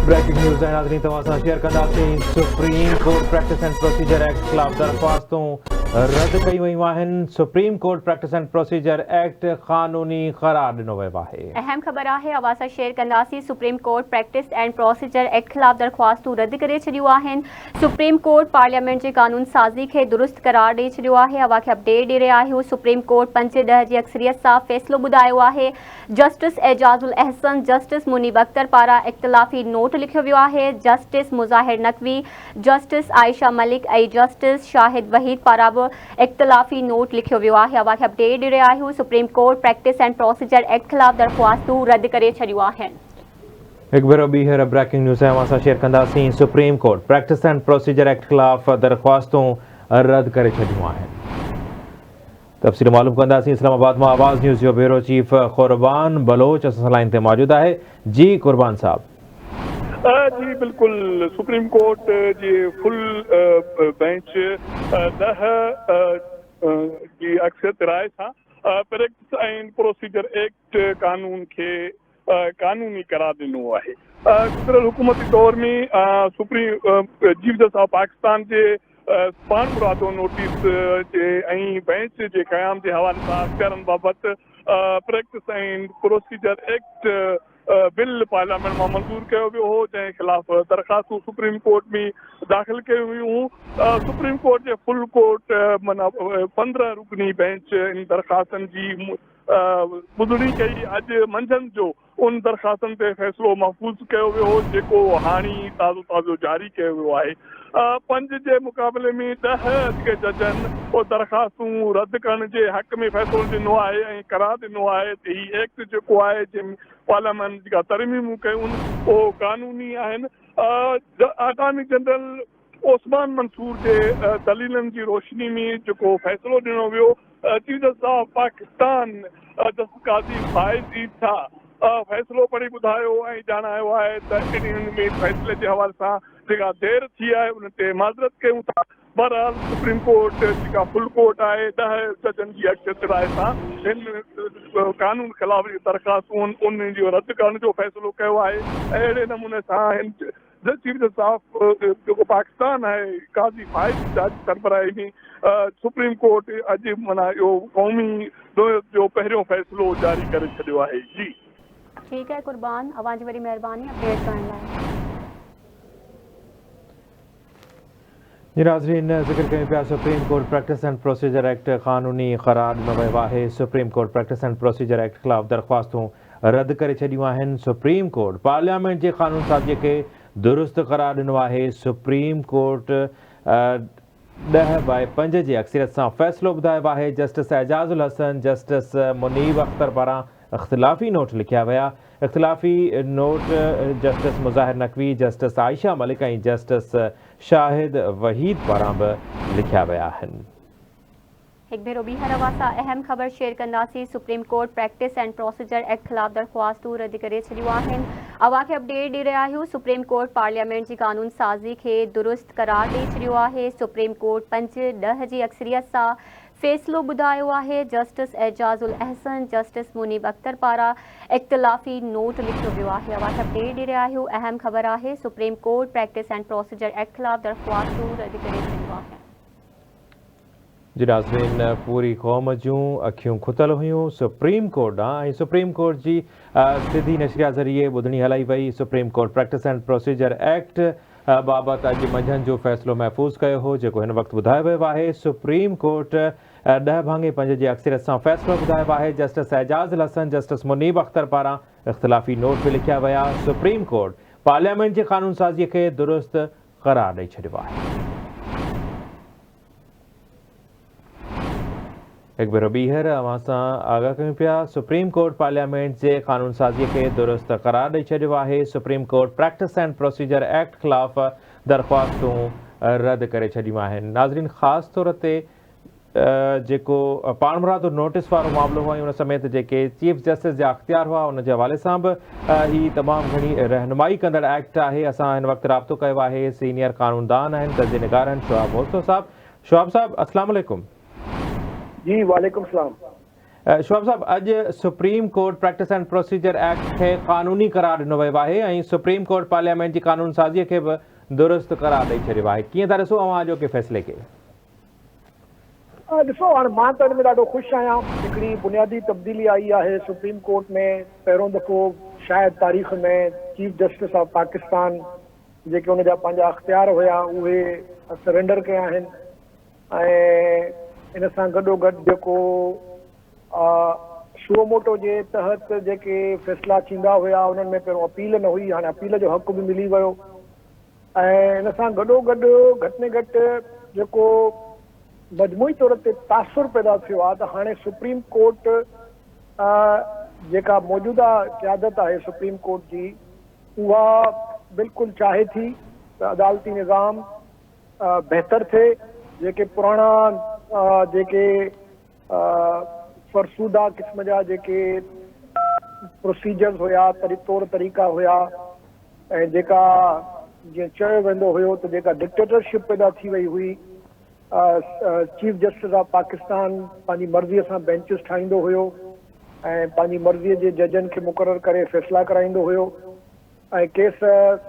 Breaking news ۽ ناظرين توهان سان شيئر ڪنداسين supreme court practice and procedure act خلاف درخواستون رد ڪيون ويون آهن supreme court practice and procedure act قانوني قرار ڏنو ويو آهي. اهم خبر آهي اوهان سان شيئر ڪنداسين supreme court practice and procedure act خلاف درخواستون رد ڪري ڇڏيون آهن سپريم ڪورٽ پارليامينٽ جي قانون سازي کي درست قرار ڏئي ڇڏيو آهي اوهان کي اپڊيٽ ڏئي رهيا آهيون سپريم ڪورٽ پنج ڏهه جي اڪثريت سان فيصلو ٻڌايو آهي جسٽس اعجاز الاحسن، جسٽس منيب اختر پاران اختلافي نوٽ لکيو ويو آهي، جسٽس مظاهر نقوي، جسٽس عائشه ملڪ ۽ جسٽس شاهد وحيد پاران به اختلافي نوٽ لکيو ويو آهي. اوهان کي اپڊيٽ ڏئي رهيا آهيون supreme court practice and procedure act خلاف درخواستون رد ڪري ڇڏيون آهن. هڪ ڀيرو ٻيهر بريڪنگ نيوز اوهان سان شيئر ڪنداسين supreme court practice and procedure act خلاف درخواستون رد ڪري ڇڏيون آهن. تفصيل معلوم ڪنداسين اسلام آباد مان آواز نيوز جو بيورو چيف قربان بلوچ اسان سان لائين تي موجود آهي جي قربان صاحب. جي بلڪل سپريم ڪورٽ جي فل بئنچ ڏهه جي اڪثريت راء سان پريڪٽس ۽ پروسيجر ايڪٽ قانون کي قانوني قرار ڏنو آهي. گذريل حڪومتي دور ۾ supreme chief justice of Pakistan جي پاڻمرادو نوٽيس جي ۽ بئنچ جي قيام جي حوالي سان اختيارن بابت practice and procedure act bill parliament مان منظور ڪيو ويو هو جنهن خلاف درخواستون سپريم ڪورٽ ۾ داخل ڪيون ويون هيون. سپريم ڪورٽ جي فل ڪورٽ معنيٰ 15 رڪني بئنچ ان درخواستن جي ٻڌڻي ڪئي، اڄ منجهند جو ان درخواستن تي فيصلو محفوظ ڪيو ويو هو، جيڪو هاڻي تازو تازو جاري ڪيو ويو آهي. پنج جي مقابلي ۾ ڏهه جيڪي ججن اهي درخواستون رد ڪرڻ جي حق ۾ فيصلو ڏنو آهي ۽ قرار ڏنو آهي ته هي ايڪٽ جيڪو آهي جنهن ۾ پارليامينٽ جيڪا ترميمون ڪيون اهو قانوني آهن. اٽارني جنرل عثمان منصور جي دليلن جي روشني ۾ جيڪو فيصلو ڏنو ويو، chief justice of Pakistan justice Qazi Faez Isa فيصلو پڙهي ٻڌايو ۽ ڄاڻايو آهي ته انهن ۾ فيصلي جي حوالي سان جيڪا دير ٿي آهي ان تي معذرت ڪيون ٿا. بهرحال سپريم ڪورٽ جيڪا فل ڪورٽ آهي ڏهه ججن جي اڪثريت راء سان هن قانون خلاف جيڪي درخواستون انهن جو رد ڪرڻ جو فيصلو ڪيو آهي ۽ اهڙي نموني سان هن چيف جسٽس آف جيڪو پاڪستان آهي قاضي فائز عيسيٰ جي سربراهي ۾ سپريم ڪورٽ اڄ معنيٰ اهو قومي نوعيت جو پهريون فيصلو جاري ڪري ڇڏيو آهي جي. ٺيڪ آهي قربان اوهان جي وڏي مهرباني اپڊيٽ ڪرڻ لاء. جي ناظرين ذڪر ڪيون پيا supreme court practice and procedure act قانوني قرار ڏنو ويو آهي supreme court practice and procedure act خلاف درخواستون رد ڪري ڇڏيون آهن سپريم ڪورٽ پارليامينٽ جي قانون سازي کي درست قرار ڏنو آهي سپريم ڪورٽ ڏهه باء پنج جي اڪثريت سان فيصلو ٻڌايو آهي جسٽس اعجاز الحسن جسٽس منيب اختر پاران اختلافي نوٽ لکيا ويا اختلافي note justice Mazahir Naqvi, justice Ayesha Malik ۽ justice Shahid Waheed پاران به لکيا ويا آهن. هڪ ڀيرو ٻيهر اوهان سان اهم خبر شيئر ڪنداسين، supreme court practice and procedure act خلاف درخواستون رد ڪري ڇڏيون آهن، اوهان کي اپڊيٽ ڏئي رهيا آهيون، سپريم ڪورٽ پارليامينٽ جي قانون سازي کي درست قرار ڏئي ڇڏيو آهي، سپريم ڪورٽ پنج ڏهه جي اڪثريت سان فيصلو ٻڌايو آهي، جسٽس اعجاز الاحسن، جسٽس منيب اختر پاران اختلافي نوٽ لکيو ويو آهي. اوهان کي اپڊيٽ ڏئي رهيا آهيون، اهم خبر آهي، supreme court practice and procedure act خلاف درخواستون رد ڪري ڇڏيون آهن. جي ناظرين پوري قوم جون اکيون کتل هيون سپريم ڪورٽ ڏانهن ۽ سپريم ڪورٽ جي سڌي نشريات ذريعي ٻڌڻي هلائي وئي supreme court practice and procedure act بابت اڄ منجهند جو فيصلو محفوظ ڪيو هو جيڪو هن وقت ٻڌايو ويو آهي سپريم ڪورٽ ڏهه ڀاڱي پنج جي اڪثريت سان فيصلو ٻڌايو آهي جسٽس اعجاز الحسن جسٽس منيب اختر پاران اختلافي نوٽ به لکيا ويا سپريم ڪورٽ پارليامينٽ جي قانون سازي کي درست قرار ڏئي ڇڏيو آهي. هڪ ڀيرو ٻيهر اوهان سان آگاهه ڪيون پيا سپريم ڪورٽ پارليامينٽ جي قانون سازي کي درست قرار ڏئي ڇڏيو آهي supreme court practice and procedure act خلاف درخواستون رد ڪري ڇڏيون آهن ناظرين خاص طور تي جيڪو پاڻمرادو نوٽيس وارو معاملو هو ۽ ان سميت جيڪي چيف جسٽس جا اختيار هئا ان جي حوالي سان به هي تمام گهڻي رهنمائي ڪندڙ ايڪٽ آهي اسان هن وقت رابطو ڪيو آهي سينيئر قانوندان آهن تجزيي نگار آهن شهاب موسو صاحب شهاب صاحب السلام عليڪم جي وعليڪم السلام. شواب صاحب اڄ supreme court practice and procedure act کي قانوني قرار ڏنو ويو آهي ۽ سپريم ڪورٽ پارليامينٽ جي قانون سازي کي به درست قرار ڏئي ڇڏيو آهي ڪيئن ٿا ڏسو اوهان اڄوڪي فيصلي کي؟ ڏسو هاڻ مان ته ان ۾ ڏاڍو خوش آهيان هڪڙي بنيادي تبديلي آئي آهي سپريم ڪورٽ ۾ پهريون دفعو شايد تاريخ ۾ چيف جسٽس آف پاڪستان جيڪي ان جا پنهنجا اختيار هيا اهي سرينڊر ڪيا آهن ۽ ان سان گڏوگڏ جيڪو سو موٽو جي تحت جيڪي فيصلا ٿيندا هيا انهن ۾ پهريون اپيل نه هئي هاڻي اپيل جو حق به ملي ويو ۽ ان سان گڏوگڏ گهٽ ۾ گهٽ جيڪو مجموعي طور تي تاثر پيدا ٿيو آهي ته هاڻي سپريم ڪورٽ جيڪا موجوده قيادت آهي سپريم ڪورٽ جي اها بلڪل چاهي ٿي ته عدالتي نظام بهتر ٿئي، جيڪي پراڻا جيڪي فرسوده قسم جا جيڪي پروسيجرز هيا، طور طريقا هيا ۽ جيڪا جيئن چيو ويندو هيو ته جيڪا ڊڪٽيٽرشپ پيدا ٿي وئي هئي، چيف جسٽس آف پاڪستان پنهنجي مرضيء سان بينچز ٺاهيندو هيو ۽ پنهنجي مرضيء جي ججن کي مقرر ڪري فيصلا ڪرائيندو هيو. ۽ ڪيس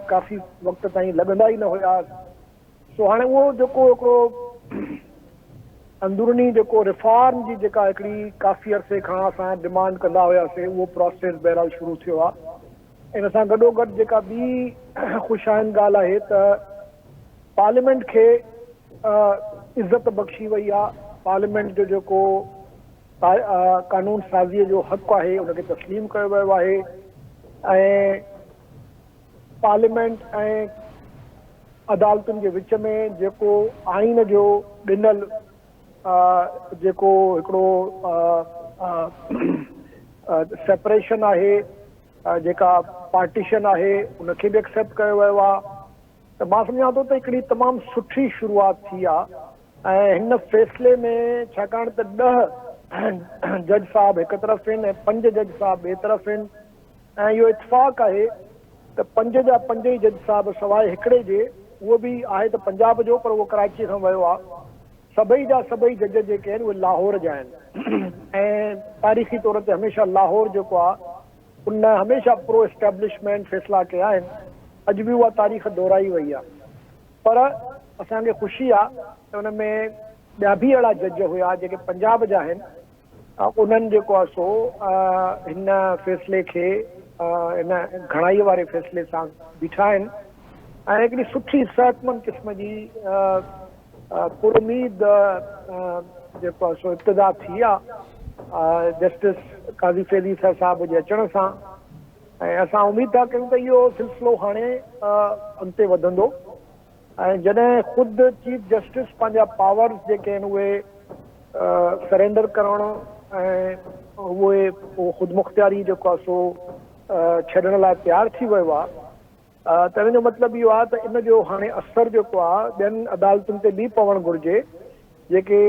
ڪافي وقت تائين لڳندا ئي نه هيا سو هاڻي اهو جيڪو هڪڙو اندروني جيڪو ريفارم جي جيڪا هڪڙي ڪافي عرصي کان اسان ڊمانڊ ڪندا هياسي اهو پراسيس بهرحال شروع ٿيو آهي ان سان گڏو گڏ جيڪا ٻي خوش آئند ڳالهه آهي ته پارليامينٽ کي عزت بخشي وئي آهي پارليامينٽ جو جيڪو قانون سازيء جو حق آهي ان کي تسليم ڪيو ويو آهي ۽ پارليامينٽ ۽ عدالتن جي وچ ۾ جيڪو آئين جو ڏنل جيڪو هڪڙو سيپريشن آهي جيڪا پارٽيشن آهي ان کي به ايڪسيپٽ ڪيو ويو آهي ته مان سمجهان ٿو ته هڪڙي تمام سٺي شروعات ٿي آهي ۽ هن فيصلي ۾ ڇاڪاڻ ته ڏهه جج صاحب هڪ طرف آهن ۽ پنج جج صاحب ٻئي طرف آهن ۽ اهو اتفاق آهي ته پنج جا پنج ئي جج صاحب سواء هڪڙي جي اهو به آهي ته پنجاب جو پر اهو ڪراچي کان ويو آهي سڀئي جا سڀئي جج جيڪي آهن اهي لاهور جا آهن ۽ تاريخي طور تي هميشه لاهور جيڪو آهي ان هميشه پرو اسٽيبلشمينٽ فيصلا ڪيا آهن، اڄ به اها تاريخ دهرائي وئي آهي پر اسان کي خوشي آهي ته ان ۾ ٻيا به اهڙا جج هيا جيڪي پنجاب جا آهن انهن جيڪو آهي سو هن فيصلي کي هن گهڻائي واري فيصلي سان بيٺا آهن ۽ هڪڙي سٺي صحتمند قسم جي پر اميد جيڪو آهي سو ابتدا ٿي آهي جسٽس قاضي فيض عيسيٰ صاحب جي اچڻ سان ۽ اسان اميد ٿا ڪيون ته اهو سلسلو هاڻي اڳتي وڌندو ۽ جڏهن خود چيف جسٽس پنهنجا پاورز جيڪي آهن اهي سرينڊر ڪرڻ ۽ اهي خودمختياري جيڪو آهي سو ڇڏڻ لاء تيار ٿي ويو آهي ته ان جو مطلب اهو آهي ته ان جو هاڻي اثر جيڪو آهي ٻين عدالتن تي به پوڻ گهرجي، جيڪي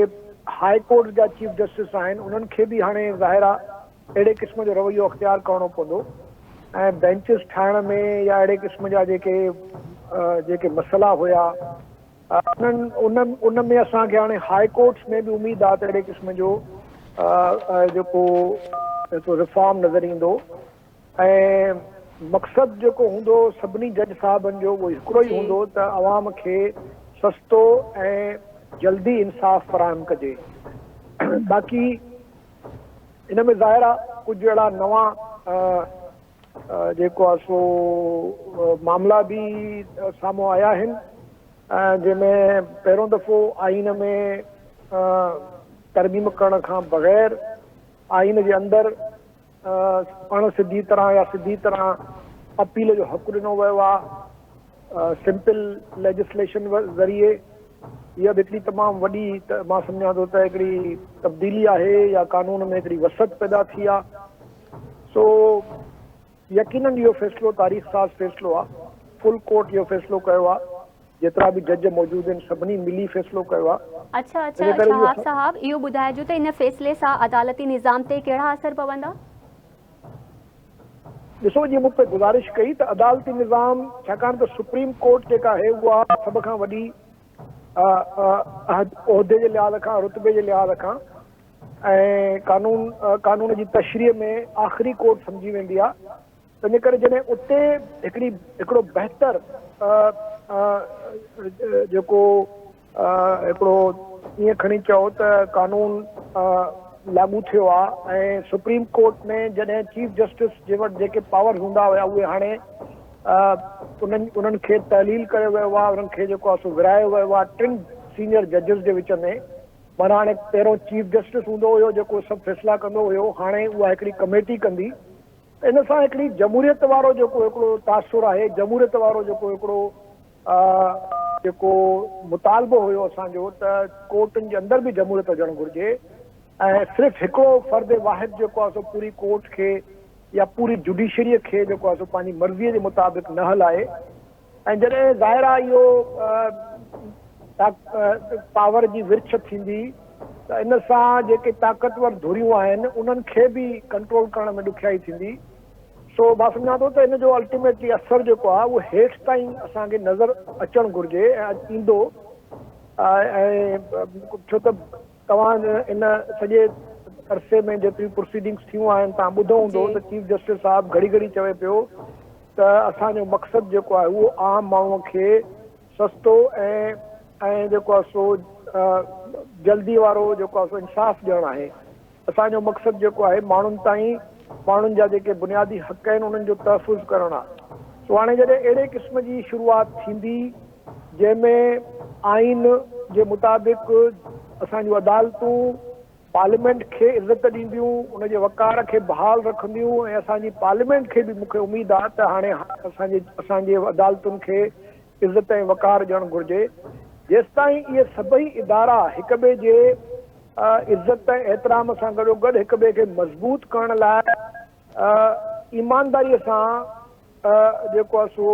هاء ڪورٽ جا چيف جسٽس آهن انهن کي به هاڻي ظاهر آهي اهڙي قسم جو رويو اختيار ڪرڻو پوندو ۽ بينچز ٺاهڻ ۾ يا اهڙي قسم جا جيڪي جيڪي مسئلا هيا انهن ان ان ۾ اسان کي هاڻي هاء ڪورٽس ۾ به اميد آهي ته اهڙي قسم جو جيڪو هڪ ريفارم نظر ايندو. ۽ مقصد جيڪو هوندو سڀني جج صاحبن جو اهو هڪڙو ئي هوندو ته عوام کي سستو ۽ جلدي انصاف فراهم ڪجي. باقي ان ۾ ظاهر آ ڪجهه اهڙا نوان جيڪو آ سو معاملا به سامهون آيا آهن جنهن ۾ پهريون دفعو آئين ۾ ترميم ڪرڻ کان بغير آئين جي اندر اڻ سڌي طرح يا سڌي طرح اپيل جو حق ڏنو ويو آهي سمپل ليجسليشن ذريعي اها به هڪڙي تمام وڏي مان سمجهان ٿو ته هڪڙي تبديلي آهي يا قانون ۾ هڪڙي وسعت پيدا ٿي آهي سو يقينن اهو فيصلو تاريخ ساز فيصلو آهي فل ڪورٽ اهو فيصلو ڪيو آهي جيترا به جج موجود آهن سڀني ملي فيصلو ڪيو آهي. اڇا اڇا شهاب صاحب اهو ٻڌائجو ته ان فيصلي سان عدالتي نظام تي ڪهڙا اثر پوندا؟ ڏسو جيئن مون پئي گذارش ڪئي ته عدالتي نظام ڇاڪاڻ ته سپريم ڪورٽ جيڪا آهي اها سڀ کان وڏي عهدي جي لحاظ کان رتبي جي لحاظ کان ۽ قانون قانون جي تشريح ۾ آخري ڪورٽ سمجهي ويندي آهي تنهنجي ڪري جڏهن اتي هڪڙي هڪڙو بهتر جيڪو هڪڙو ائين کڻي چئو ته قانون لاڳو ٿيو آهي ۽ سپريم ڪورٽ ۾ جڏهن چيف جسٽس جي وٽ جيڪي پاورز هوندا هيا اهي هاڻي انهن انهن کي تحليل ڪيو ويو آهي انهن کي جيڪو آهي سو ورهايو ويو آهي ٽن سينيئر ججز جي وچ ۾ معنيٰ هاڻي پهريون چيف جسٽس هوندو هيو جيڪو سڀ فيصلا ڪندو هيو هاڻي اها هڪڙي ڪميٽي ڪندي ته ان سان هڪڙي جمهوريت وارو جيڪو هڪڙو تاثر آهي جمهوريت وارو جيڪو هڪڙو جيڪو مطالبو هيو اسان جو ته ڪورٽن جي اندر به جمهوريت هجڻ گهرجي ۽ صرف هڪڙو فرد واحد جيڪو آهي سو پوري ڪورٽ کي يا پوري جڊيشريء کي جيڪو آهي سو پنهنجي مرضيء جي مطابق نه هلائي ۽ جڏهن ظاهر آهي اهو پاور جي ورڇ ٿيندي ته ان سان جيڪي طاقتور ڌريون آهن انهن کي به ڪنٽرول ڪرڻ ۾ ڏکيائي ٿيندي. سو مان سمجهان ٿو ته ان جو الٽيميٽلي اثر جيڪو آهي اهو هيٺ تائين اسان کي نظر اچڻ گهرجي ۽ ايندو ۽ ڇو ته توهان ان سڄي عرصي ۾ جيتريون پروسيڊنگس ٿيون آهن توهان ٻڌو هوندو ته چيف جسٽس صاحب گهڙي گهڙي چوي پيو ته اسان جو مقصد جيڪو آهي اهو عام ماڻهو کي سستو ۽ ۽ جيڪو آهي سو جلدي وارو جيڪو آهي سو انصاف ڏيڻ آهي. اسان جو مقصد جيڪو آهي ماڻهن تائين ماڻهن جا جيڪي بنيادي حق آهن انهن جو تحفظ ڪرڻ آهي. سو هاڻي جڏهن اهڙي قسم جي شروعات ٿيندي جنهن ۾ آئين جي مطابق اسان جون عدالتون پارليمينٽ کي عزت ڏينديون، ان جي وقار کي بحال رکنديون ۽ اسان جي پارليمينٽ کي به مون کي اميد آهي ته هاڻي اسان جي اسان جي عدالتن کي عزت ۽ وقار ڏيڻ گهرجي. جيستائين اهي سڀئي ادارا هڪ ٻئي جي عزت ۽ احترام سان گڏوگڏ هڪ ٻئي کي مضبوط ڪرڻ لاء ايمانداريء سان جيڪو آهي سو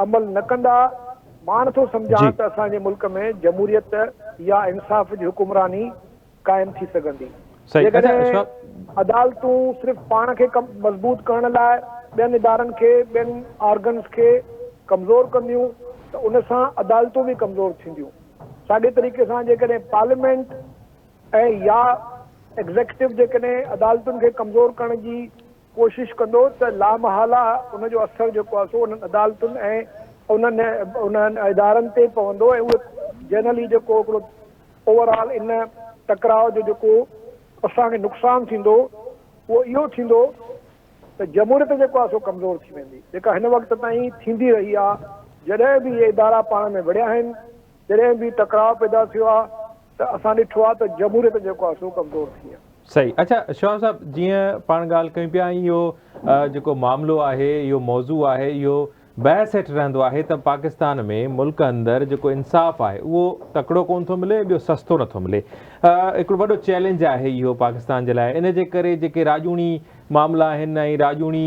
عمل نه ڪندا، مان نٿو سمجهان ته اسان جي ملڪ ۾ جمهوريت يا انصاف جي حڪمراني قائم ٿي سگهندي. جيڪڏهن عدالتون صرف پاڻ کي مضبوط ڪرڻ لاء ٻين ادارن کي، ٻين آرگنز کي ڪمزور ڪنديون ته ان سان عدالتون به ڪمزور ٿينديون. ساڳئي طريقي سان جيڪڏهن پارليامينٽ ۽ يا ايگزيڪٽو جيڪڏهن عدالتن کي ڪمزور ڪرڻ جي ڪوشش ڪندو ته لامحاله ان جو اثر جيڪو آهي سو انهن عدالتن ۽ انهن انهن ادارن تي پوندو ۽ اهي جنرلي جيڪو هڪڙو اوور آل ان ٽڪراء جو جيڪو اسان کي نقصان ٿيندو اهو اهو ٿيندو ته جمهوريت جيڪو آهي سو ڪمزور ٿي ويندي جيڪا هن وقت تائين ٿيندي رهي آهي جڏهن به اهي ادارا پاڻ ۾ وڙهيا آهن جڏهن به ٽڪراء پيدا ٿيو آهي ته اسان ڏٺو آهي ته جمهوريت جيڪو آهي سو ڪمزور ٿي آهي. صحيح اڇا شهاب صاحب جيئن پاڻ ڳالهه ڪيون پيا ۽ اهو جيڪو معاملو آهي اهو موضوع آهي اهو بحث هيٺ رهندو آهي ته پاڪستان ۾ ملڪ اندر جيڪو انصاف آهي اهو تڪڙو ڪونه ٿو ملي ۽ ٻيو سستو نٿو ملي. هڪڙو وڏو چئلينج آهي اهو پاڪستان جي لاء ان جي ڪري جيڪي راڄوڻي معاملا آهن ۽ راڄوڻي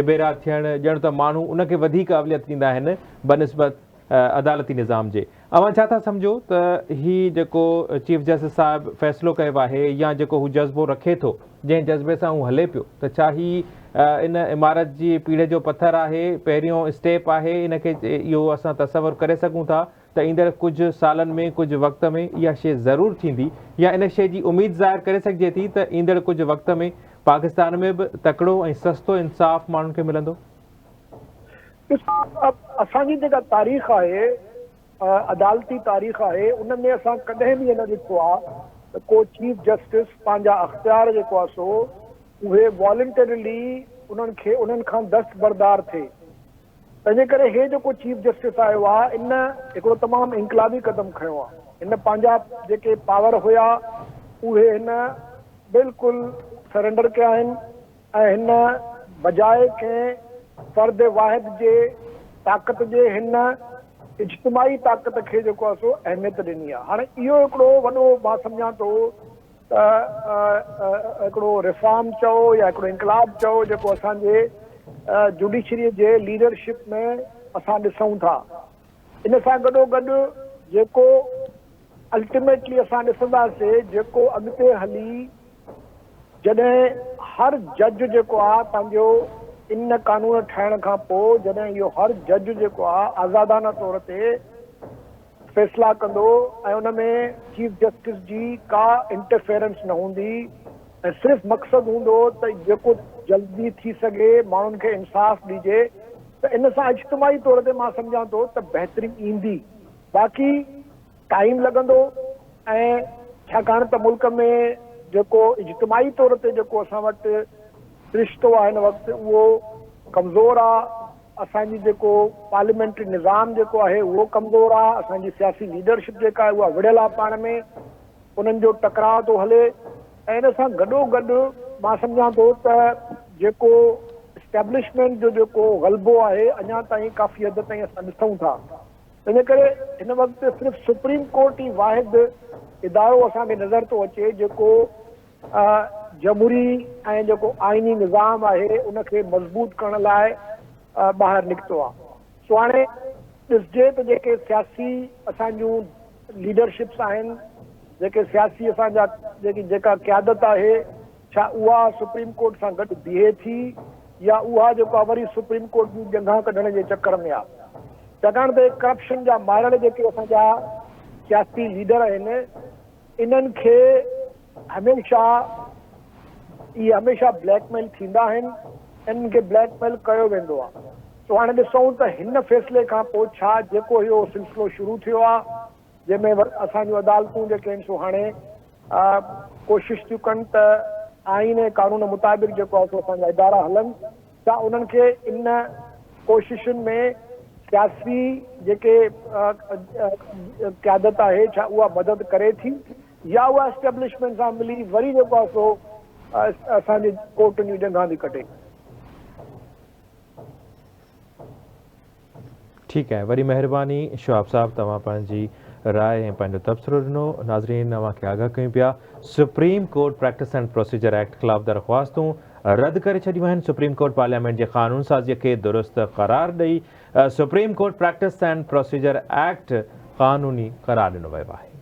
نبيرا ٿيڻ ڄڻ ته ماڻهو ان کي وڌيڪ اوليت ڏيندا آهن بنسبت عدالتي نظام جي. اوهان ڇا ٿا سمجهو ته هي جيڪو چيف جسٽس صاحب فيصلو ڪيو آهي يا جيڪو هو جذبو رکي ٿو جنهن جذبي سان هو هلي پيو ته ڇا هي ان عمارت جي پيڙهه جو پٿر آهي پهريون اسٽيپ آهي ان کي اهو اسان تصور ڪري سگهون ٿا ته ايندڙ ڪجهه سالن ۾ ڪجهه وقت ۾ اها شيء ضرور ٿيندي يا ان شيء جي اميد ظاهر ڪري سگهجي ٿي ته ايندڙ ڪجهه وقت ۾ پاڪستان ۾ به تڪڙو ۽ سستو انصاف ماڻهن کي ملندو؟ ڏسو اسان جي جيڪا تاريخ آهي عدالتي تاريخ آهي ان ۾ اسان ڪڏهن به ائين نه ڏٺو آهي ته ڪو چيف جسٽس پنهنجا اختيار جيڪو آهي سو اهي والنٽرلي انهن کي انهن کان دستبردار ٿئي تنهنجي ڪري هي جيڪو چيف جسٽس آيو آهي ان هڪڙو تمام انقلابي قدم کنيو آهي هن پنهنجا جيڪي پاور هيا اهي هن بلڪل سرينڊر ڪيا آهن ۽ هن بجاء ڪنهن فرد واحد جي طاقت جي هن اجتماعي طاقت کي جيڪو آهي سو اهميت ڏني آهي. هاڻي اهو هڪڙو وڏو مان سمجهان ٿو ته هڪڙو ريفارم چئو يا هڪڙو انقلاب چئو جيڪو اسان جي جوڊيشري جي ليڊرشپ ۾ اسان ڏسون ٿا. ان سان گڏوگڏ جيڪو الٽيميٽلي اسان ڏسنداسي جيڪو اڳتي هلي جڏهن هر جج جيڪو آ پنهنجو ان قانون ٺاهڻ کان پوء جڏهن اهو هر جج جيڪو آ آزادانه طور تي فيصلا ڪندو ۽ ان ۾ چيف جسٽس جي ڪا انٽرفيئرنس نه هوندي ۽ صرف مقصد هوندو ته جيڪو جلدي ٿي سگهي ماڻهن کي انصاف ڏجي ته ان سان اجتماعي طور تي مان سمجهان ٿو ته بهتري ايندي باقي ٽائيم لڳندو ۽ ڇاڪاڻ ته ملڪ ۾ جيڪو اجتماعي طور تي جيڪو اسان وٽ سرشتو آهي هن وقت اهو ڪمزور آ اسان جي جيڪو پارليامينٽري نظام جيڪو آهي اهو ڪمزور آ اسان جي سياسي ليڊرشپ جيڪا آهي اها وڙهيل آ پاڻ ۾ انهن جو ٽڪراء ٿو هلي ۽ ان سان گڏو گڏ مان سمجهان ٿو ته جيڪو اسٽيبلشمينٽ جو جيڪو غلبو آهي اڃا تائين ڪافي حد تائين اسان ڏسون ٿا ان ڪري هن وقت صرف سپريم ڪورٽ ئي واحد ادارو اسان کي نظر ٿو اچي جيڪو جمهوري ۽ جيڪو آئيني نظام آهي ان کي مضبوط ڪرڻ لاء ٻاهر نڪتو آهي. سو هاڻي ڏسجي ته جيڪي سياسي اسان جون ليڊرشپس آهن، جيڪي سياسي اسان جا جيڪي جيڪا قيادت آهي ڇا اها سپريم ڪورٽ سان گڏ بيهي ٿي يا اها جيڪو آهي وري سپريم ڪورٽ جون ڄنگهان ڪڍڻ جي چڪر ۾ آهي. ڇاڪاڻ ته ڪرپشن جا ماريل جيڪي اسان جا سياسي ليڊر آهن انهن کي هميشه اهي هميشه بليڪ ميل ٿيندا آهن انهن کي بليڪ ميل ڪيو ويندو آهي. سو هاڻي ڏسون ته هن فيصلي کان پوء ڇا جيڪو اهو سلسلو شروع ٿيو آهي جنهن ۾ اسان جون عدالتون جيڪي آهن سو هاڻي ڪوشش ٿيون ڪن ته آئين ۽ قانون مطابق جيڪو آهي سو اسان جا ادارا هلن ڇا انهن کي ان ڪوششن ۾ سياسي جيڪي قيادت آهي ڇا اها مدد ڪري ٿي يا اها اسٽيبلشمينٽ سان ملي وري جيڪو آهي سو اسان جي ڪورٽن جون ڄنگهان ٿي ڪٽي. ٺيڪ آهي وڏي مهرباني شهاب صاحب توهان پنهنجي راء ۽ پنهنجو تبصرو ڏنو ناظرين اوهان کي آگاهه ڪيون پيا supreme court practice and procedure act خلاف درخواستون رد ڪري ڇڏيون آهن سپريم ڪورٽ پارليامينٽ جي قانون سازي کي درست قرار ڏئي supreme court practice and procedure act قانوني قرار ڏنو ويو آهي.